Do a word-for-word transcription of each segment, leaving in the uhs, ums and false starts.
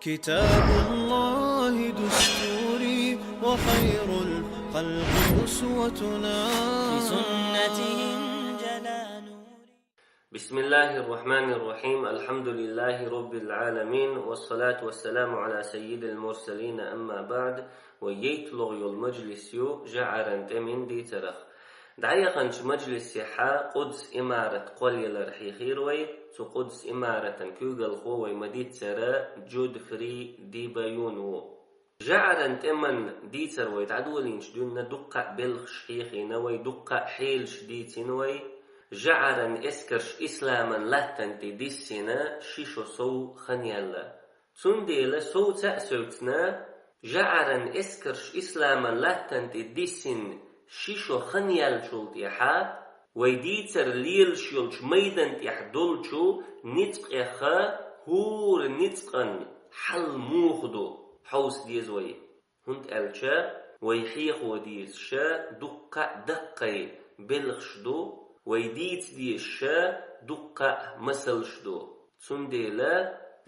كتاب الله دستوري وخير الخلق أسوتنا. بسنته انجلى نوري. بسم الله الرحمن الرحيم. الحمد لله رب العالمين. والصلاة والسلام على سيد المرسلين. أما بعد. Вай ейтталгӀа йола мажлис ю жӀаран тӀеман дийцарах. ДӀаяханчу мажлисехь Къудс имарат кхоллаялар хьийхира вай, цу Къудс имаратан куьйгалхо вай ма-дийццара Джудфри ди Баюн ву. ЖӀаран тӀеман дийцар вай дӀадолийначу дуьйна дуккха а белхаш хьийхийна вай, дуккха а хьелаш дийцина вай. ЖӀаран эскарш исламан латтана тӀе диссина ши шо сов хан яьлла. Цундела сов ца а севцна, жӀаран эскарш исламан латтана тӀе диссина ши шо хан яьллачул тӀаьхьа, вай дийцар лелаш йолчу майдан тӀехь долчу ницкъеха хӀора ницкъан хьал муха ду, хьовса деза вай. ХӀунда аьлча вай хьехо дезаш дуккха а даккхий белхаш ду, вай дийца дезаш дуккха а масалш ду. Цундела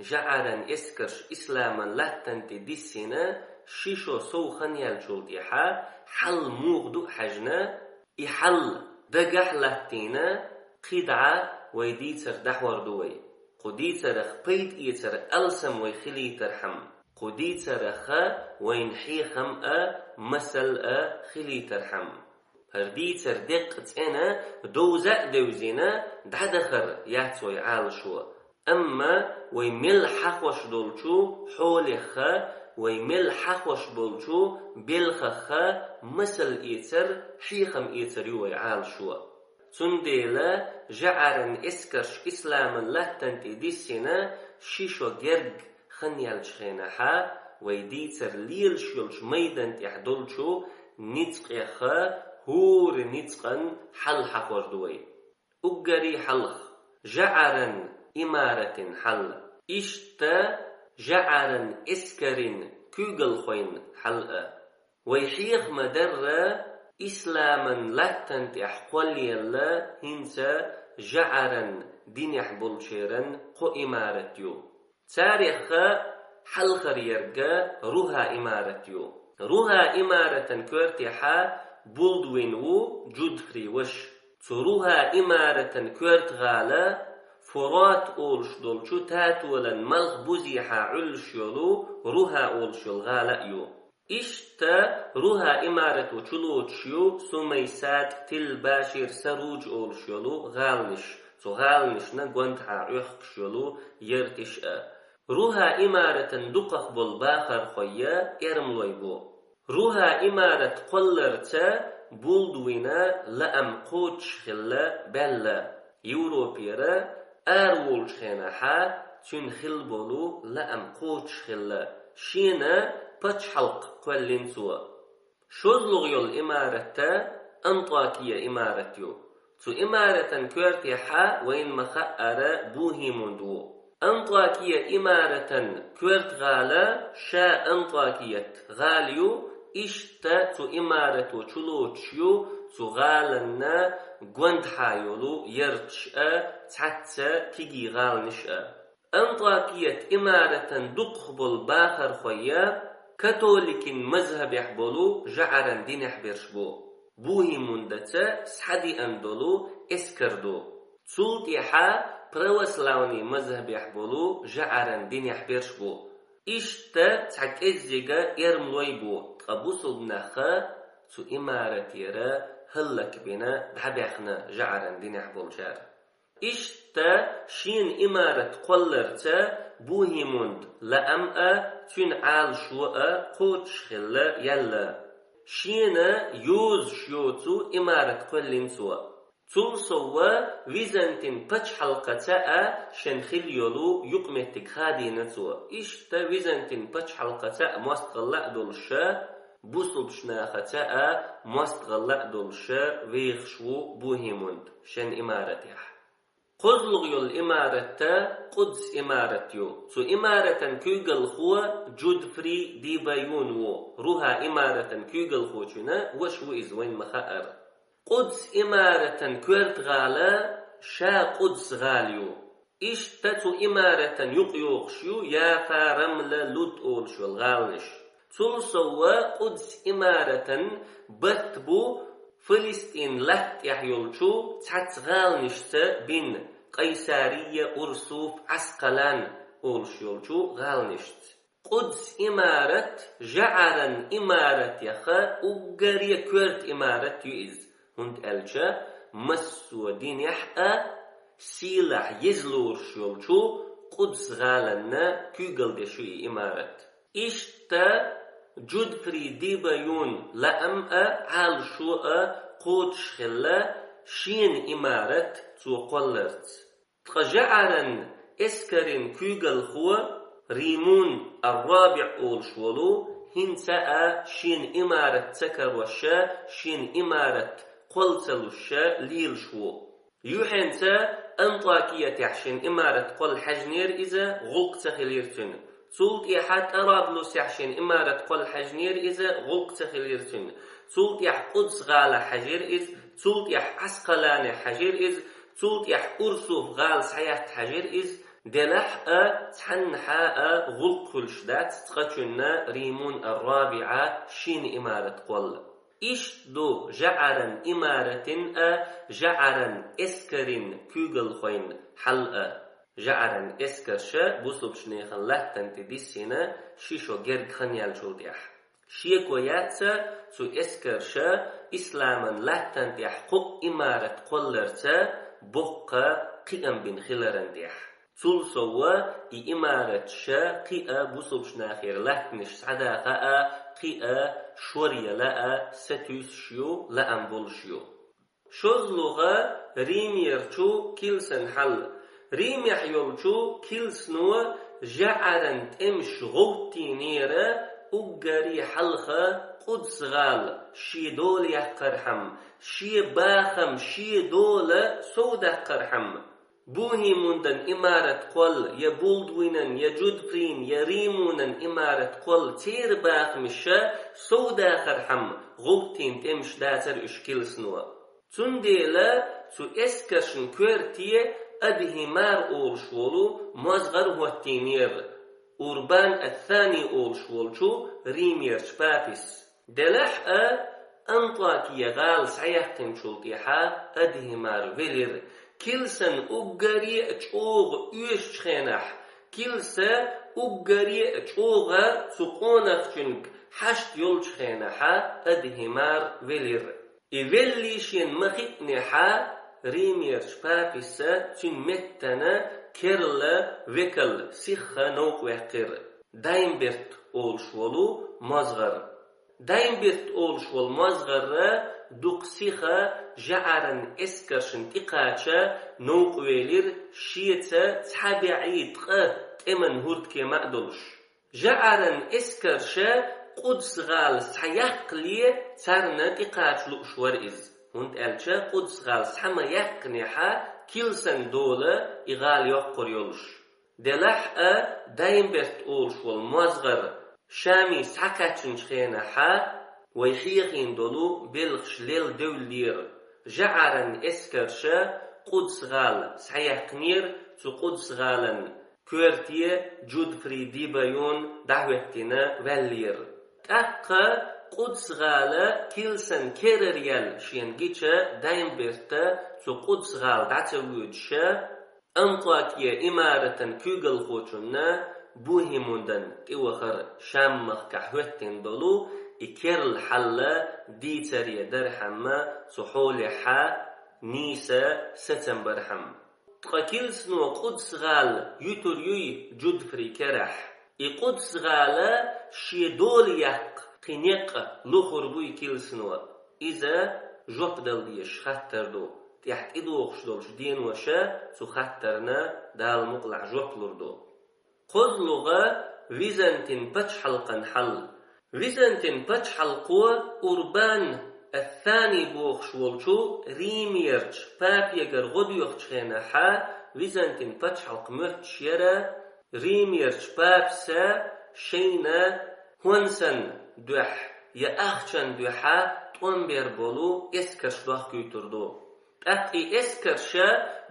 жӀаран эскарш исламан латтана тӀе диссина ши шо сов хан яьллачул тӀаьхьа хьал муха ду а хьаьжна, и хьал дагахь а латтийна, кхидӀа вай дийцар дӀахьор ду вай. Кху дийцарах пайда эцар алсам вай хилийтархьама, кху дийцараха вайна хьехам а, масал а хилийтархьама. ХӀара дийцар деккъа цӀена довза а девзина, дӀадахар яц вай Ӏалашо. Амма вай мел хьахош долчу хьолехха, вай мел хьахош болчу белхахха масал эцар, хьехам эцар ю вай Ӏалашо. Цундела жӀаран эскарш исламан латтана тӀе диссина ши шо герга хан яьллачу хенахь, вай дийцар лелаш йолчу майдан тӀехь долчу ницкъеха хӀора ницкъан хьал хьахор ду вай. Уггаре хьалха, жӀаран имаратин хьал, иштта жӀаран эскарин куьйгалхойн хьал а. Вай хьеха ма-дарра, исламан латтана тӀехь кхоллаелла хӀинца жӀаран динехь болчеран кхо имарат ю. Царехха хьалхара ерг Руха имарат ю. Руха имаратан коьртехь Булдвин ву Джудфри ваша. Цу Руха имаратан коьрта гӀала Фурат олуш долчу татолан малх бузехьа Ӏуьллуш йолу Руха олуш йолу гӀала а ю. Иштта Руха имарато чулоцуш ю Сумайсат, Тил-Башир, Саруж олуш йолу гӀаланаш, цу гӀаланашна гондахьа Ӏохкуш йолу ярташ а. Руха имаратан дукхах болу бахархой а эрмалой бу. Руха имарат кхолларца Булдвина лаам кхочуш хилла баьлла. Европера араволучу хенахьа цуьнан хилла болу лаам кхочуш хилла, шена пачхьалкх кхоьллина цо. ШозлагӀа йолу имарат Антакия имарат ю. Цу имаратан коьртехьа вайна ма-хаъара Бухимунд ву. Антакия имаратан коьрта гӀала ша Антакият гӀала ю, иштта цу имарато чулоцуш ю цу гӀаланна гондахьа йолу ярташ а, цхьацца кегий гӀаланаш а. Антакият имаратан дукхах болу бахархой а католикин мазхабехь болу жӀаран динехь берш бу. Бухимундаца схьадеана долу эскар ду. Цул тӀаьхьа православный мазхабехь болу жӀаран динехь берш бу. Иштта цхьа кӀеззига эрмалой бу, ткъа бусулба нахха цу имаратера хӀаллакбина дӀабаьхна жӀаран динехь болчара. Иштта шена имарат кхолларца Бухимунд лаам а, цуьнан Ӏалашо а кхочуш хилла яьлла. Шена йозуш йоцу имарат кхоьллина цо. Цул совва Византин пачхьалкхаца а шен хилла йолу юкъаметтиг хадийна цо. Иштта Византин пачхьалкхаца а мостагӀалла а долуша, бусулбачу нахаца а мостагӀалла а долуша вехаш ву Бухимунд шен имаратехь. КхозлагӀа йолу имарат Къудс имарат ю. Цу имаратан куьйгалхо Джудфри ди Баюн ву, Руха имаратан куьйгалхочуьнан ваша ву иза, вайна ма-хаъара. Къудс имаратан коьрта гӀала ша Къудс гӀала ю. Иштта цу имаратан юкъа йогӀуш ю Яфа, Рамла, Луд олуш йолу гӀаланаш. Цул сов Къудс имаратан барт бу Филистин латта тӀехь йолчу цхьацца гӀаланашца бина: Къайсария, Урсуф, Ӏаскъалан олуш йолчу гӀаланашца. Къудс имарат жаӀаран имаратех уггаре коьрта имарат ю иза, хӀунда аьлча массо а динехь а сийлахь еза лоруш йолчу Къудс гӀаланна куьйгалла деш ю и имарат. Иштта Джудфри Дибаюн лаам а, Ӏалашо а кхочуш хилла шена имарат цо кхолларца. Ткъа жаӀаран эскарин куьйгалхо Римун ар-РабиӀ олуш волу хӀинца а шена имарат ца карош, шена имарат кхолла ца луш лелаш ву. Юьхьенца Антакиятехь шена имарат кхолла хьаьжнера иза, гӀуллакх ца хилира цуьнан. Цул тӀаьхьа ТӀараблусехь шена имарат кхолла хьаьжнера иза, гӀуллакх ца хилира цуьнан. Цул тӀаьхьа Къудс гӀалахь хьаьжира иза, цул тӀаьхьа Ӏаскъаланехь хьаьжира иза, цул тӀаьхьа Урсуф гӀала схьаяккха хьаьжира иза, делахь а цхьаннахьа а гӀуллакх хуьлуш дац цкъачунна Римун ар-РабиӀа шена имарат кхолла. Иштта ду жаӀаран имаратин а, жаӀаран эскарин куьйгалхойн хьал а. ЖаӀаран эскарша бусулбачу нехан латтана тӀе диссина ши шо герга хан яьллачул тӀаьхьа. Шеко яц цу эскарша исламан латтана тӀехь кхоъ имарат кхолларца боккха кхиам бина хиларан тӀехь. Цул сов и имаратша кхин а бусулбачу нахера латтанаш схьадаккха а, кхин а шоръяла а сатуьйсуш ю, лаам болуш ю. ШозлагӀа римерчу килсан хьал. Римехь йолчу килсано жаӀаран тӀемаш гӀовттийнера уггаре хьалха Къудс-гӀала шен дола яккхархьама, шен бахам, шен дола совдаккхархьама. Бухимундан имарат кхолла, я Булдвинан, я Джудфрин, я Римунан имарат кхолла, церан бахамаша совдахархьама гӀовттийна тӀемаш дацара уьш килсано. Цундела цу эскаршна коьрте Адхимар олуш волу мозгӀар хӀоттийнера, Урбан ат-Тани олуш волчу римерчу папас. Делахь а Антакия гӀала схьаяьккхинчул тӀаьхьа Адхимар велира. Килсан уггаре а чӀогӀа оьшучу хенахь, килса уггаре а чӀогӀа цу къонахчуьнга хьашт йолчу хенахьа Адхимар велира. И велли шена ма хиънехьа, римерчу папаса цуьнан меттана керла векал сихха новкъа ваьккхира, Даймберт олуш волу мозгӀар. Даймберт олуш волу мозгӀарра дукха сиха жаӀаран эскаршна тӀекхача новкъа велира, шеца цхьа бӀе ткъа тӀеман хӀурдкема а долуш. ЖаӀаран эскарша Къудс-гӀала схьаяккхале царна тӀекхача лууш вара иза, хӀунда аьлча Къудс-гӀала схьа ма яьккхинехьа, килсан дола и гӀала йоккхур йолуш. Делахь а Даймберт олуш волу мозгӀар Шами схьакхаьчначу хенахьа, вай хьехийна долу белхаш лела девллера. ЖаӀаран эскарша Къудс-гӀала схьаяьккхинера, цу Къудс-гӀалан коьрте Джудфри Дибаюн дӀахӀоьттина ваьллера. ТӀаккха Къудс-гӀала килсан керара яьлла шена гича, Даймберта цу Къудс-гӀала дӀа ца воьдуша, Антакия имаратан куьйгалхочунна Бухимундан тӀевахар Шам-махкахь хӀоьттина долу и керла хьалла дийцаре дархьама цу хьолехьа нийса сацам бархьама. Ткъа килсано Къудс-гӀала юьтур юй Джудфри керахь. И Къудс-гӀала шен дола яккха кхин некъ лухур буй килсано? Иза жоп дала дезаш хаттар ду. ТӀехь тӀедогӀуш долчу деноша цу хаттарна Дала мукъалахь жоп лур ду. КхозлагӀа Византин пачхьалкхан хьал. Византин пачхьалкхо Урбан ат-Тани бохуш волчу римерчу папегара гӀо доьхучу хенахьа, Византин пачхьалкх моьттуш яра римерчу папаса шайна хӀонсан дуьхьа я ахчан дуьхьа тӀом бер болу эскарш дохкуьйтур ду. ТӀаккха и эскарша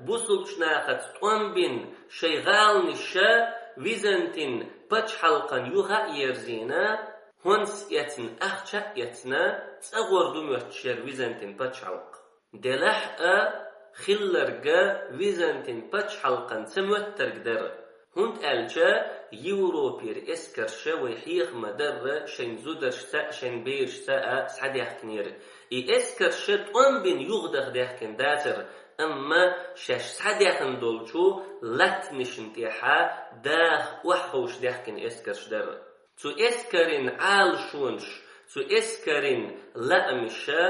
бусулчу нахаца тӀом бина шайн гӀаланаш византин пачхьалкхан юха а ерзийна, хӀонс эцна, ахча а эцна, цӀа гӀор ду моьттуш яра византин пачхьалкх. Делахь а хилларг византин пачхьалкхан ца моьттарг дара, хӀунда аьлча Европера эскарша вай хьеха ма-дарра шайн зударшца а, шайн берашца а схьадаьхкинера. И эскарша тӀом бина юхадаха даьхкина дацара, амма шаьш схьадаьхна долчу латтанашна тӀехьа даха охьаховша даьхкина эскарш дара. Цу эскарийн Ӏалашонаш, цу эскарийн лаамаша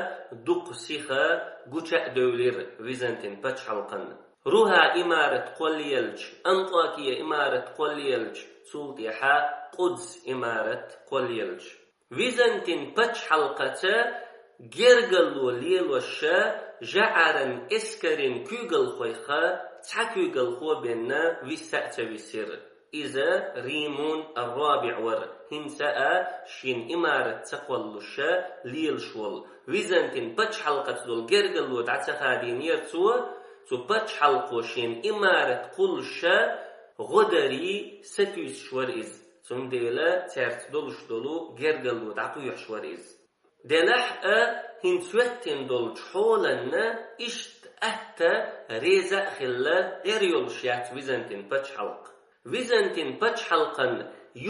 дукха сиха гуча а девлира византин пачхьалкхан. Руха имарат кхоллаелча, Анкъокия имарат кхоллаелча, цул тӀаьхьа Къудс имарат кхоллаелча. Византин пачхьалкхаца гергарло лелош жаӀаран эскарийн куьйгалхойх цхьа куьйгалхо бен виса а ца висира. Иза Римун ар-РабиӀ вара, хӀинца а шена имарат ца кхоллуш лелаш волу. Византин пачхьалкхаца долу гергарло дӀа ца хадийнера цо, цу пачхьалкхо шена имарат кхуллуш гӀо дарий сатуьйсуш вара иза. Цундела цаьрца долуш долу гергарло дӀакхоьхьуш вара иза. Делахь а хӀинца хӀоьттина долчу хьоланна иштта атта реза а хилла, Ӏер йолуш яц византин пачхьалкх. Византин пачхьалкхан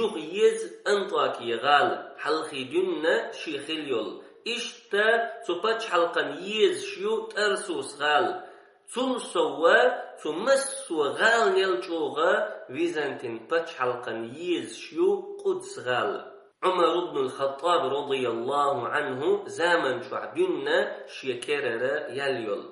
юха еза Анкъокия гӀала, хьалхе дуьйна шен хила йолу. Иштта цу пачхьалкхан езаш ю Тарсус гӀала. Цул совгӀа цу массо а гӀаланел чӀогӀа византин пачхьалкхан езаш ю Къудс гӀала. Ӏумар ибн ал-Хаттаб, радияллаху Ӏанху, заман чохь дуьйна шен керара ял йолу.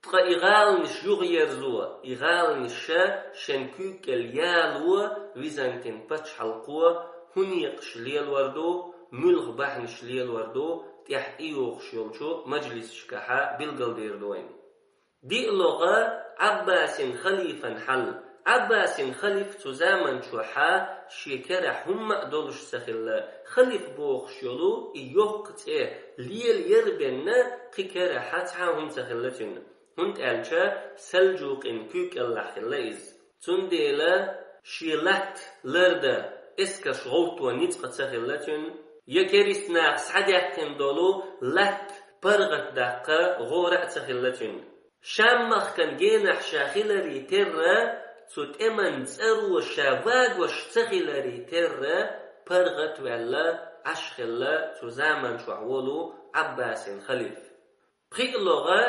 Ткъа и гӀаланаш юхаерзо, и гӀаланаша шен куьйга кӀел яло византин пачхьалкхо хӀун некъаш лелор ду, муьлха бахьанаш лелор ду, тӀехь тӀейогӀуш йолчу мажлисашкахьа билгалдер ду вайна. ДиълагӀа Ӏаббасин халифан хьал. Ӏаббасин халиф цу заман чохьа шен керахь хӀумма а долуш ца хилла, халиф бохуш йолу и йоккха цӀе лела яр бен кхин керахьа цхьа а хӀума ца хилла цуьнан, хӀунда аьлча Салжукъин куьйга кӀелахь хилла иза. Цундела шен латта лардан эскарш гӀовтто ницкъ ца хилла цуьнан, я керист наха схьадаьккхина долу латта паргӀатдаккха гӀора а ца хилла цуьнан. Шам-махкан генахь ша хиларе терра, цу тӀеман цӀаро ша вагош ца хиларе терра, паргӀатваьлла Ӏаш хилла цу заман чохь волу Ӏаббасин халиф. ПхиълагӀа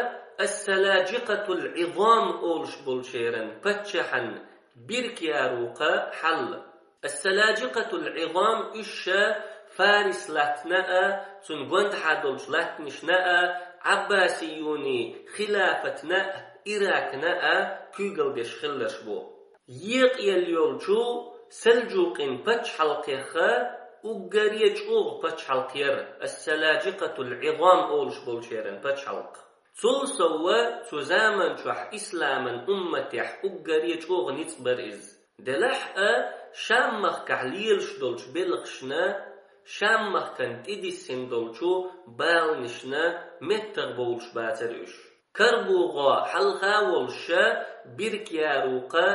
Ас-Салажикъатул Ӏизам олуш болчеран паччахьан биркъярукъа хьал. Ас-Салажикъатул Ӏизам уьш ша Фарис латтана а, цунна гондахьа долчу латтанашна а, Ӏаббасиюний хилафатна а, Иракна а куьйгалдеш хилларш бу. Екъаелла йолчу Салжукъин пачхьалкхеха уггаре чӀогӀа пачхьалкх яра Ас-Салажикъатул Ӏизам олуш болчеран пачхьалкх. Цул совгӀа цу заман чохь исламан умматехь уггаре чӀогӀа ницкъ бара иза. Делахь а Шам-махкахь лелаш долчу белхашна, Шам-махкан тӀедиссина долчу баланашна меттах бовлуш бацара уьш. КарбугӀо хьалха волуша биркъярукъа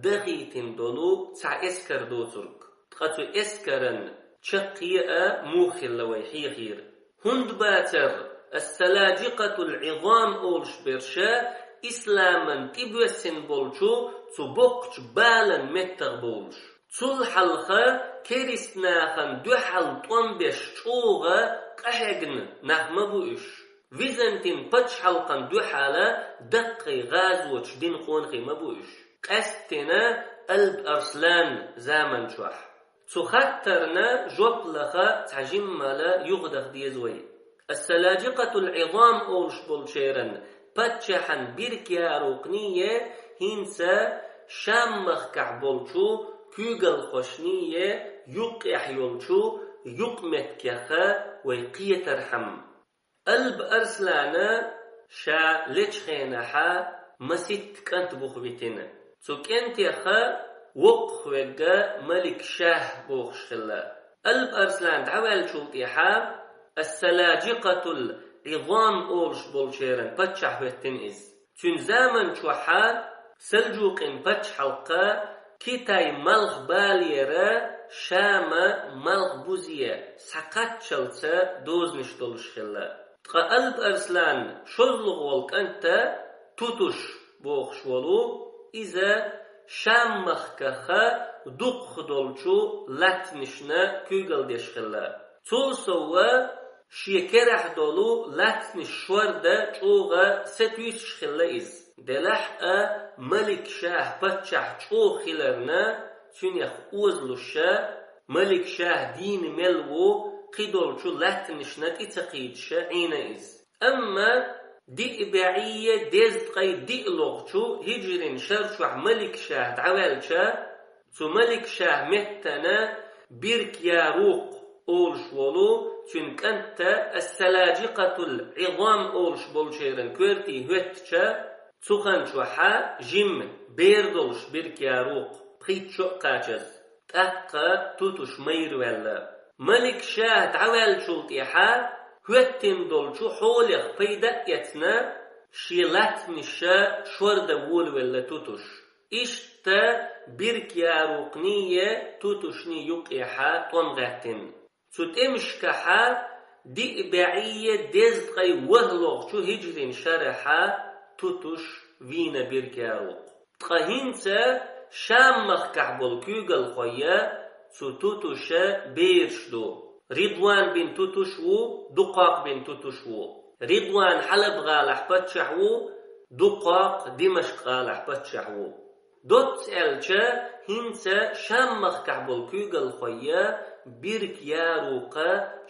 дахийтина долу цхьа эскар доцург. Ткъа цу эскаран чаккхе а муха хилла вай хьехийра. ХӀунда бацара Ас-Салажикъатул Ӏизам олуш берша исламан тӀебоьссина болчу цу боккхачу балан меттах бовлуш? Цул хьалха керист нахана дуьхьал тӀом беш чӀогӀа къахьегна нах ма бу уьш. Византин пачхьалкхан дуьхьала даккхий гӀазоташ дина къонахий ма бу уьш. Къаьсттина Алп Арслан заман чохь. Цу хаттарна жоп лаха цхьа жиммала юхадах деза вай. Ас-Салажикъатул Ӏизам олуш болчеран паччахьан биркъярукъний хӀинца Шам-махкахь болчу куьйгалхошний юккъехь йолчу юкъаметтигеха вай кхетархьама. Алп Арслана ша лечу хенахьа маситта кӀант буха витина. Цу кӀентеха воккхах вегга Малик Шах бохуш хилла. Алп Арслан дӀаваьллачул тӀехьа Ас-Салажикъатул Ӏизам олуш болчеран паччахь хӀоьттина иза. Цуьнан заман чохь Сальджукъийн пачхьалкх Китай малхбалера Шама малхбузе схьакхаччалца дозанаш долуш хилла. Ткъа Алп Арслан шозлагӀа волу кӀант Тутуш бохуш волу, иза Шам-махках дукхах долчу латтанашна куьйгалла деш хилла. Цул сов шен керахь долу латтанаш шордан чӀогӀа сатуьйсуш хилла иза. Делахь а Малик-Шах паччахь чӀогӀа хиларна, цуьнах озалуш, Малик-Шах дийна мел ву, кхидолчу латтанашна тӀе ца кхийдаш Ӏийна иза. Амма диъ бӀе дезткъе диъ лохучу хӀиджрин шар чохь Малик-Шах дӀаваьлча, цу Малик-Шах меттана Бирк-Ярукъ олуш волу цуьнан кӀант Ас-Саладжикъатул Ӏизам олуш болчеран коьрте хӀоьттича, цу хан чохь жимма бер долуш Бирк-Ярукъ пхийтта шо а кхачаза, тӀаккха Тутуш майра ваьлла. Малик-Шах дӀаваьллачул тӀаьхьа хӀоьттина долчу хьолах пайда а эцна, шен латтанаш шордан волавелла Тутуш. Иштта Бирк-Ярукъний, Тутушний юккъехь тӀом гӀаьттина. Цу тӀемашкахь диъ бӀе дезткъе ворхӀ лохучу хӀиджрин шарахь Тутуш вийна Бирк-Ярукъ. Ткъа хӀинца Шам-махкахь болу куьйгалхой цу Тутуша бераш ду. Ридван бин Тутуш ву, Дукхакъ бин Тутуш ву. Ридван Хьалаб-гӀалахь паччахь ву, Дукхакъ Димашкъ-гӀалахь паччахь ву. Доцца аьлча, хӀинца Шам-махкахь болу куьйгалхой Бирк-Ярукъ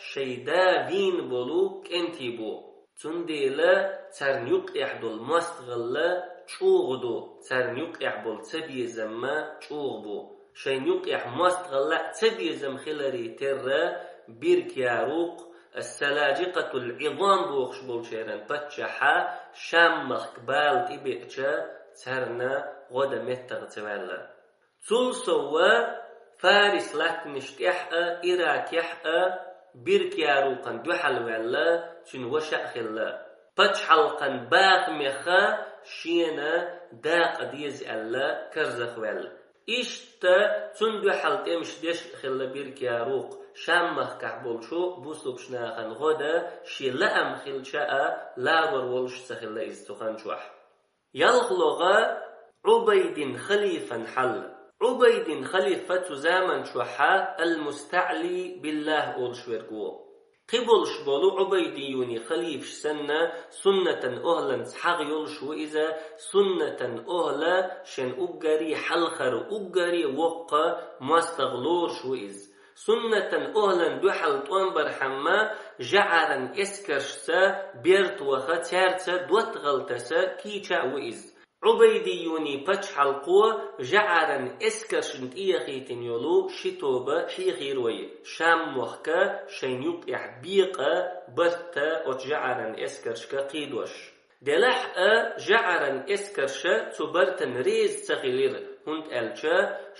шайн да вийна болу кӀентий бу. Цундела царна юккъехь долу мостагӀалла чӀогӀа ду, царна юккъехь болу цабезам а чӀогӀа бу. Шайна юккъехь мостагӀалла а цабезам хиларе терра, Бирк-Ярукъ, Ас-Саладжикъатул Ӏизам бохуш болчеран паччахьа Шам-махка бала тӀебеача, царна гӀо дан меттагӀа ца ваьлла. Цул сов Фарис латтанаш тӀехь а, Иракехь а Бирк-Ярукъан дуьхьал ваьлла цуьнан ваша а хилла. Пачхьалкхан бахамех шена дакъа деза аьлла карзахваьлла. Иштта цунна дуьхьал тӀемаш деш а хилла Бирк-Ярукъ, Шам-махкахь болчу бусулбачу нахана гӀо дан шен лаам хилча а, ларор волуш ца хилла иза цу хан чохь. ЯлхалгӀа Ӏубайдин халифан хьал. Ӏубайдин халифа цу заман чохь ал-МустаӀли биллахӀ олуш верг ву. Кхин болуш болу Ӏубайдиюни халифаш санна, суннатан охӀланца хьагӀ йолуш ву иза, суннатан охӀла шен уггаре хьалхара, уггаре воккха мостагӀа лоруш ву иза. Суннатан охӀлан дуьхьал тӀом бархьама жаӀаран эскаршца берта ваха, цаьрца доттагӀал таса кийча а ву иза. Ӏубайдиюни пачхьалкхо жаӀаран эскаршна тӀеяхийтина йолу ши тоба хьехийра вай, Шам-мохк шайн юккъехь бекъа барт оцу жаӀаран эскаршка кхийдош. Делахь а жаӀаран эскарша цу бартана реза ца хилира, хӀунда аьлча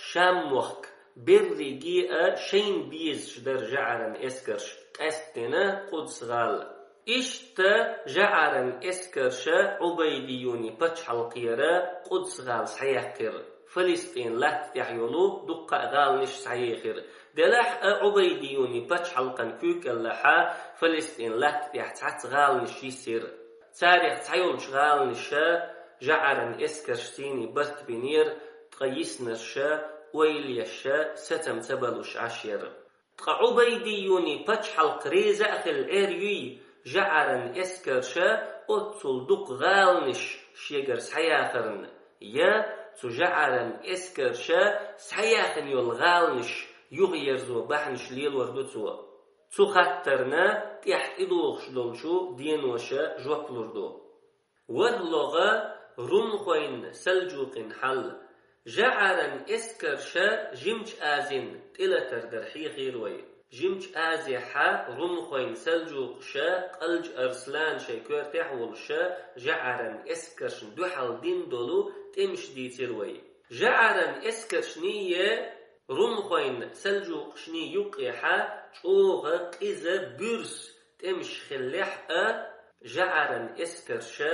Шам-мохк берриге а шайна безаш дара жаӀаран эскарш, къаьсттина Къудс-гӀала. Иштта жаӀаран эскарша Ӏубайдиюни пачхьалкхера Къудс-гӀала схьаяьккхира, Фалестин латта тӀехь йолу дуккха а гӀаланаш схьаехира. Делахь а Ӏубайдиюни пачхьалкхан куьйгаллахьа Фалестин латта тӀехь цхьацца гӀаланаш йисира. Царех цхьайолчу гӀаланаша жаӀаран эскарш сийний барт бинера, ткъа йиснарша, ойла еш, сацам ца балуш Ӏаш яра. Ткъа Ӏубайдиюни пачхьалкх реза а хилла Ӏер юй жаӀаран эскарша оццул дукха гӀаланаш шегара схьаяхарна, я цу жаӀаран эскарша схьаяьхна йолу гӀаланаш юхаерзо бахьанаш лелор ду цо? Цу хаттарна тӀехь тӀедогӀуш долчу деноша жоп лур ду. ВорхӀалгӀа румхойн, салджукъин хьал. ЖаӀаран эскарша Жимачу Азин тӀелатар дар хьехийра вай. Жимачу Азехьа румхойн, салджукъаша Къалча Арслан шайн коьртехь а волуша жаӀаран эскаршна дуьхьал дина долу тӀемаш дийцира вай. ЖаӀаран эскаршний, румхойн, салджукъашний юккъехьа чӀогӀа къиза, буьрса тӀемаш хиллехь а, жаӀаран эскарша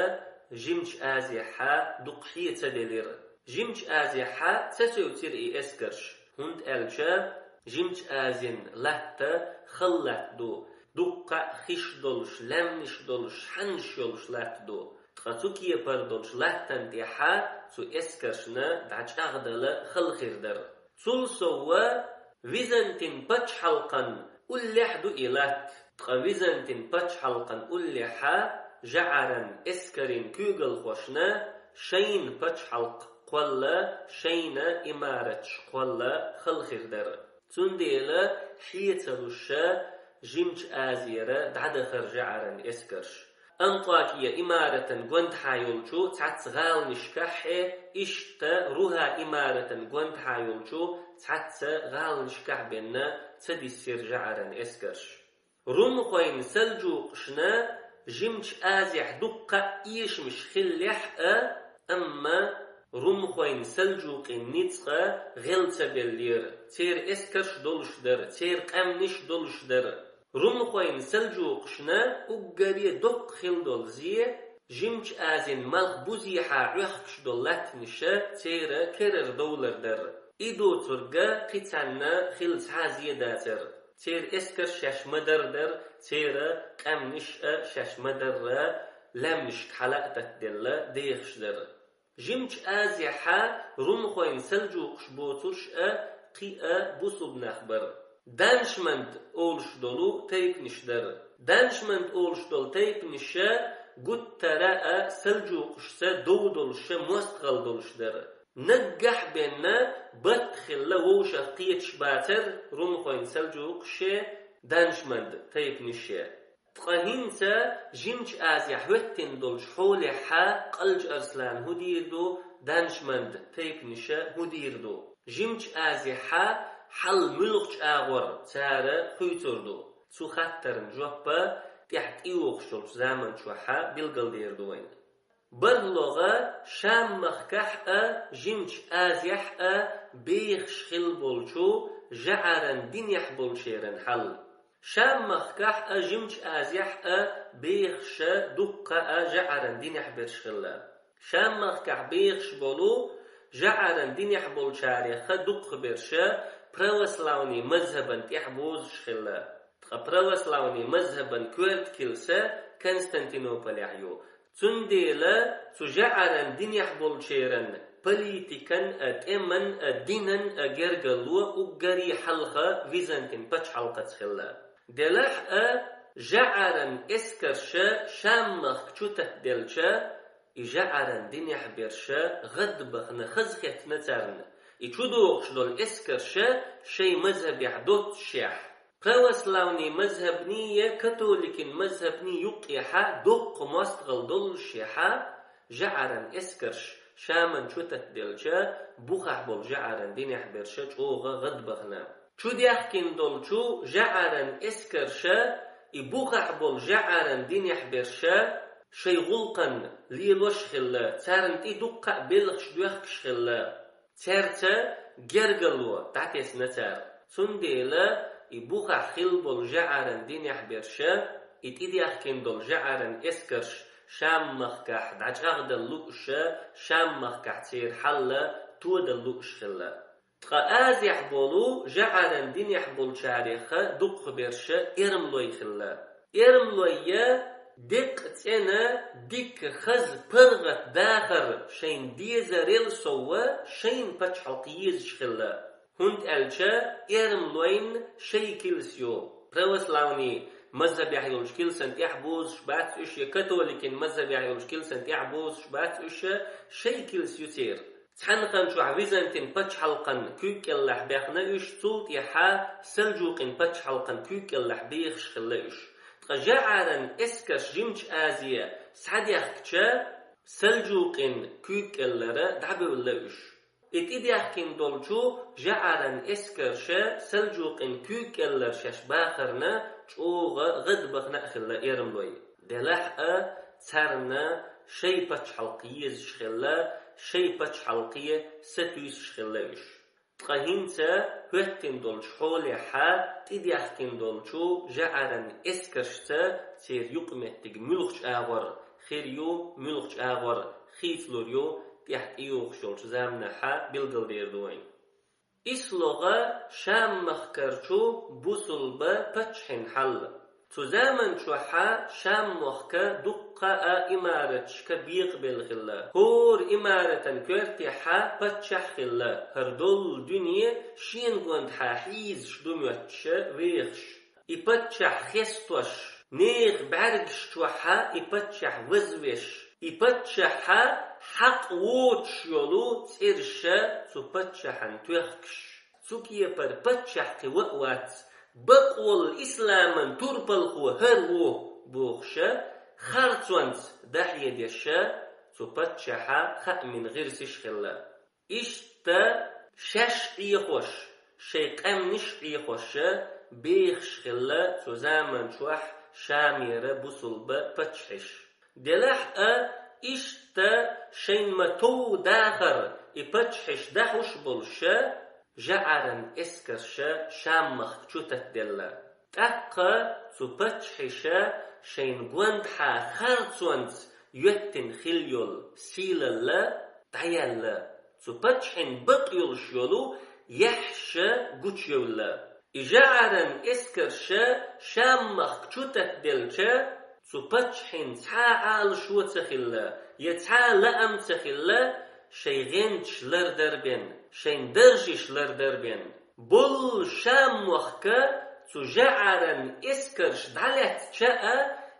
Жимчу Азехьа дукха хье ца делира. Жимчу Азехьа ца севцира и эскарш, хӀунда аьлча Жимчу Азин латта хала латта ду, дуккха а хиш долуш, лаьмнаш долуш, хьаннаш йолуш латта ду. Ткъа цу кепара долчу латтана тӀехьа цу эскаршна дӀачӀагӀдала хала хир дара. Цул совгӀа Византин пачхьалкхан уллехь ду и латта. Ткъа Византин пачхьалкхан уллехьа жаӀаран эскарийн куьйгалхошна шайна пачхьалкх кхолла, шайна имараташ кхолла хала хир дара. Цундела хье ца луш Жимчу Азера дӀадахара жаӀаран эскарш. Антакия имаратан гондахьа йолчу цхьацца гӀаланашкахье, иштта Руха имаратан гондахьа йолчу цхьацца гӀаланашкахь бенна ца диссира жаӀаран эскарш. Румхойн салджукъашна Жимчу Азехь дуккха а эшамаш хиллехь а, амма румхойн салджукъийн ницкъ гӀел ца беллера, церан эскарш долуш дара, церан къаьмнаш долуш дара. Румхойн салджукъашна уггаре доккха хила долу зе, Жимчу Азин малх бузехьа Ӏохкуш долу латтанаш церан керара довлар дара. И доцург кхин цхьанна хила цхьа а зе дацара. Церан эскарш шаьш ма-дарра дара, церан къаьмнаш а шаьш ма-дарра, лаьмнашка хьала а тӀатделла дехаш дара. Жимчу Азехьа румхойн салджукъаш боцурш а кхин а бусулба нах бара. Даншманд олуш долу тайпанаш дара. Даншманд олуш долу тайпанаш гуттара а салджукъашца дов долуш, мостагӀалла долуш дара. Наггахь бенна барт хилла вовшах кхеташ бацара румхойн салджукъаше, даншманд тайпанаше. Ткъа хӀинца Жимчу Азехь хӀоьттина долчу хьолехьа Къалча Арслана хӀун дийр ду, даншманд тайпанаша хӀун дийр ду? Жимчу Азехьа хьал муьлхачу агӀор цара хуьйцур ду? Цу хаттарна жоп тӀехь тӀейогӀуш йолчу заман чохьа билгалдер ду вайна. БархӀлагӀа, Шам-махкахь а, Жимчу Азехь а бехаш хилла болчу жаӀаран динехь болчеран хьал. Шам-махкахь а, Жимчу Азехь а бехаша дуккха а жаӀаран динехь берш хилла. Шам-махкахь бехаш болу жаӀаран динехь болчареха дукхахберша православный мазхӀабан тӀехь бозуш хилла. Ткъа православный мазхӀабан коьрта килса Константинополехь ю. Цундела цу жаӀаран динехь болчеран политикан а, тӀеман а, динан а гергарло уггаре хьалха Византин пачхьалкхаца хилла. Делахь а, жаӀаран эскарша Шам-махка чу таттаделча, и жаӀаран динехь берша гӀадбахана, хазахетна царна, и чудогӀуш долу эскарша шайн мазхӀабехь доццушехь. Православный мазхӀабний я католикин мазхӀабний юккъехьа доккха мостагӀалла доллушехьа, жаӀаран эскарш Шаман чу таттаделча, бухахь болу жаӀаран динехь берша чӀогӀа гӀадбахана. Чудехкина долчу жаӀаран эскарша, и бухахь болу жаӀаран динехь берша шайн гӀуллакхан лелош хилла, царна тӀе дуккха а белхаш доьхкуш хилла. Цаьрца гергарло дӀатесна цара. Цундела и бухахь хилла болу жаӀаран динехь берша, и тӀедехкина долу жаӀаран эскарш Шам-махкахь дӀачӀагӀдала лууша, Шам-махкахь церан хьал тодала лууш хилла. Ткъа Азехь болу жаӀаран динехь болчареха дукхахберша эрмлой хилла. Эрмлой я деккъа цӀена, дика, хаза, паргӀат дахар шайна дезарел совгӀа шайна пачхьалкх езаш хилла. ХӀунда аьлча эрмлойн шай килс ю. Православный мазхӀабехь йолчу килсан тӀехь бозуш бац уьш, я католикин мазхӀабехь йолчу килсан тӀехь бозуш бац уьш, шай килс ю церан. Цхьана хан чохь Византин пачхьалкхан куьйга кӀеллахь баьхна уьш, цул тӀаьхьа Салджукъин пачхьалкхан куьйга кӀеллахь бехаш хилла уьш. Ткъа жаӀаран эскарш Жимчу Азе схьадехкча, Салджукъин куьйга кӀеллара дӀабевлла уьш. И тӀедехкина долчу жаӀаран эскарша Салджукъин куьйга кӀеллара шаьш бахарна чӀогӀа гӀадбахана а хилла эрмлой. Делахь а царна шай пачхьалкх езаш хилла, шай пачхьалкхе сатуьйсуш хилла уьш. Ткъа хӀинца хӀоьттина долчу хьолехьа тӀедехкина долчу жаӀаран эскаршца церан юкъаметтиг муьлхачу агӀор хир ю, муьлхачу агӀор хийцалур ю, тӀехь тӀейогӀуш йолчу заманахьа билгалдер ду вайн. ИслогӀа Шам-махкарчу бусулба паччахьин хьал. Цу заман чохьа Шам-мохка дуккха а имараташка бекъабелла хилла. ХӀора имаратан коьртехьа паччахь хилла, хӀара доллу дуьне шена гондахьа хьийзаш ду моьттуш вехаш. И паччахь хестош, нехан бӀаьргаш чохьа и паччахь вазвеш, и паччахьа хьакъ воцуш йолу цӀераш цу паччахьан тоьхкаш. Цу кепара паччахь кхин ван а вац, бакъволу исламан турпалхо хӀара ву, бохуша, харцонца дӀахьедеша, цу паччахьа хаамийн гӀирсаш хилла. Иштта шаьш Ӏехош, шайн къаьмнаш Ӏехоша, бехаш хилла цу заман чохь Шамера бусулба паччахьаш. Делахь а, иштта шайн ма-тов дахар и паччахьаш дахуш болуша, жаӀаран эскарша Шам-махка чутатделла. ТӀаккха цу паччахьаша шайн гондахьа харцонца йоьттина хилла йолу сийлалла дӀаяьлла. Цу паччахьин бакъ йолуш йолу яхьша гучуевлла. И жаӀаран эскарша Шам-махка чутатделча, цу паччахьин цхьа а Ӏалашо ца хилла, я цхьа а лаам ца хилла, шайн гӀенташ лардар бен, шайн даржаш лардар бен. Боллу Шам-мохка цу жаӀаран эскарш дӀалаьцча а,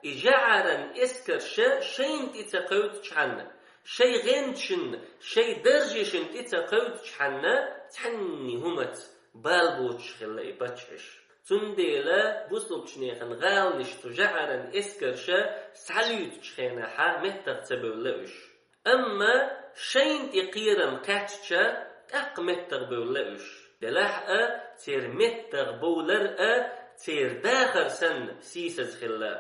и жаӀаран эскарша шайна тӀе ца кхевдачхьанна, шайн гӀенташна, шайн даржашна тӀе ца кхевдачхьанна, цхьанний хӀумаца бала боцуш хилла и паччахьаш. Цундела бусулбачу нехан гӀаланаш цу жаӀаран эскарша схьалуьйцучу хенахьа меттах ца бевлла уьш. Амма шайна тӀе кхерам кхаьчча, тӀаккха меттах бевлла уьш. Делахь а, церан меттах бовлар а церан дахар санна сийсаз хилла.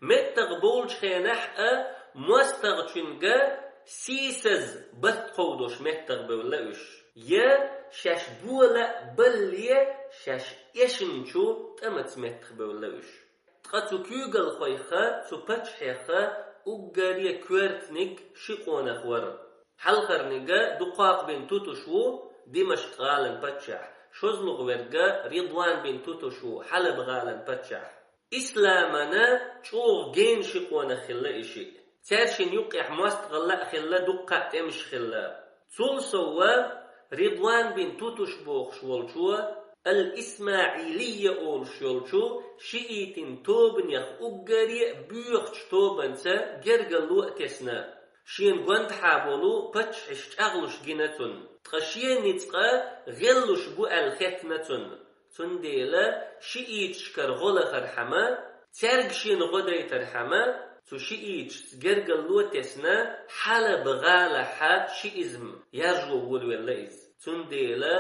Меттах бовлучу хенахь а мостагӀчуьнга сийсаз барт кховдош меттах бевлла уьш. Я шаьш бола а балле, шаьш эшначу тӀамаца меттах бевлла уьш. Ткъа цу куьйгалхойха, цу паччахьеха уггаре коьртаниг ши къонах вара. Хьалхарниг Дукхакъ бин Тутуш ву, Димашкъ-гӀалан паччахь, шозлагӀверг Ридван бин Тутуш ву, Хьалаб-гӀалан паччахь. Исламана чӀогӀа гена ши къонах хилла и шиъ. Цаьршинна юккъехь мостагӀалла а хилла, дуккха а тӀемаш хилла. Цул сов, Ридван бин Тутуш бохуш волчо, Ал-ИсмаӀилийя олуш йолчу шиитин тобанех уггаре а боьхачу тобанца гергарло а тесна. Шена гондахьа болу паччахьаш чӀагӀлуш гина цунна, ткъа шен ницкъ гӀеллуш бу аьлла хеттина цунна. Цундела шииташкара гӀо лахархьама, цаьрга шена гӀо дайтархьама, цу шииташца гергарло а тесна, Хьалаб-гӀалахьа шиизм яржо волавелла иза. Цундела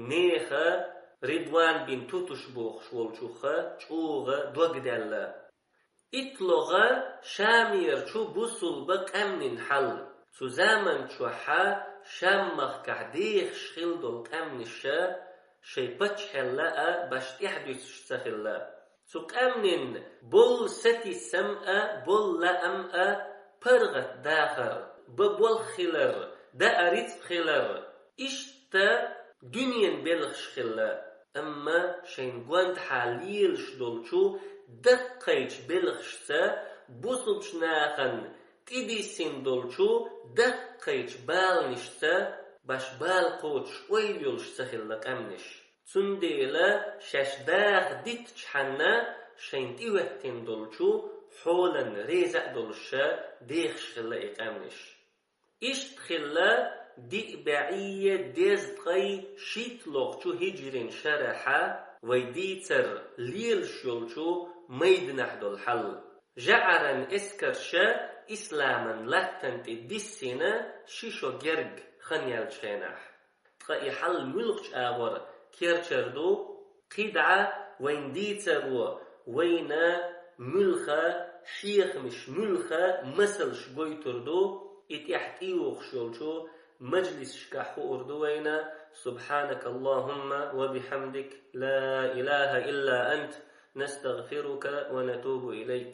нехан Ридван бин Тутуш бохуш волчуха чӀогӀа дог даьлла. ИтталгӀа Шамерчу бусулба къаьмнийн хьал. Цу заман чохьа Шам-махкахь дехаш хилла долу къаьмнаша шайн паччахьалла а баш тӀаьхьа дуьсуш ца хилла. Цу къаьмнийн болу сатийсам а, болу лаам а паргӀат дахар, бан болх хилар, даа рицкъ хилар. Иштта дуьненан белхаш хилла, амма шайн гондахьа лелаш долчу даккхайчу белхашца, бусулбачу нахана тӀедиссина долчу даккхайчу баланашца баш бала кхочуш ойла йолуш ца хилла къаьмнаш. Цундела шаьш даха диттачхьанна шайна тӀехӀоьттина долчу хьолан реза а долуша дехаш хилла и къаьмнаш. Иштта хилла диъ бӀе дезткъе шийтталгӀачу хӀиджрин шарахьа вай дийцар лелаш йолчу майданахь долу хьал. ЖаӀаран эскарша исламан латтана тӀе диссина ши шо герга хан яьллачу хенахь. Ткъа и хьал муьлхачу агӀор керчар ду, кхидӀа вайн дийцаро вайна муьлха хьехамаш, муьлха масалш гойтур ду, и тӀехь тӀейогӀуш йолчу мажлисашкахь хуур ду вайна. سبحانك اللهم وبحمدك، لا إله إلا أنت، نستغفرك ونتوب إليك.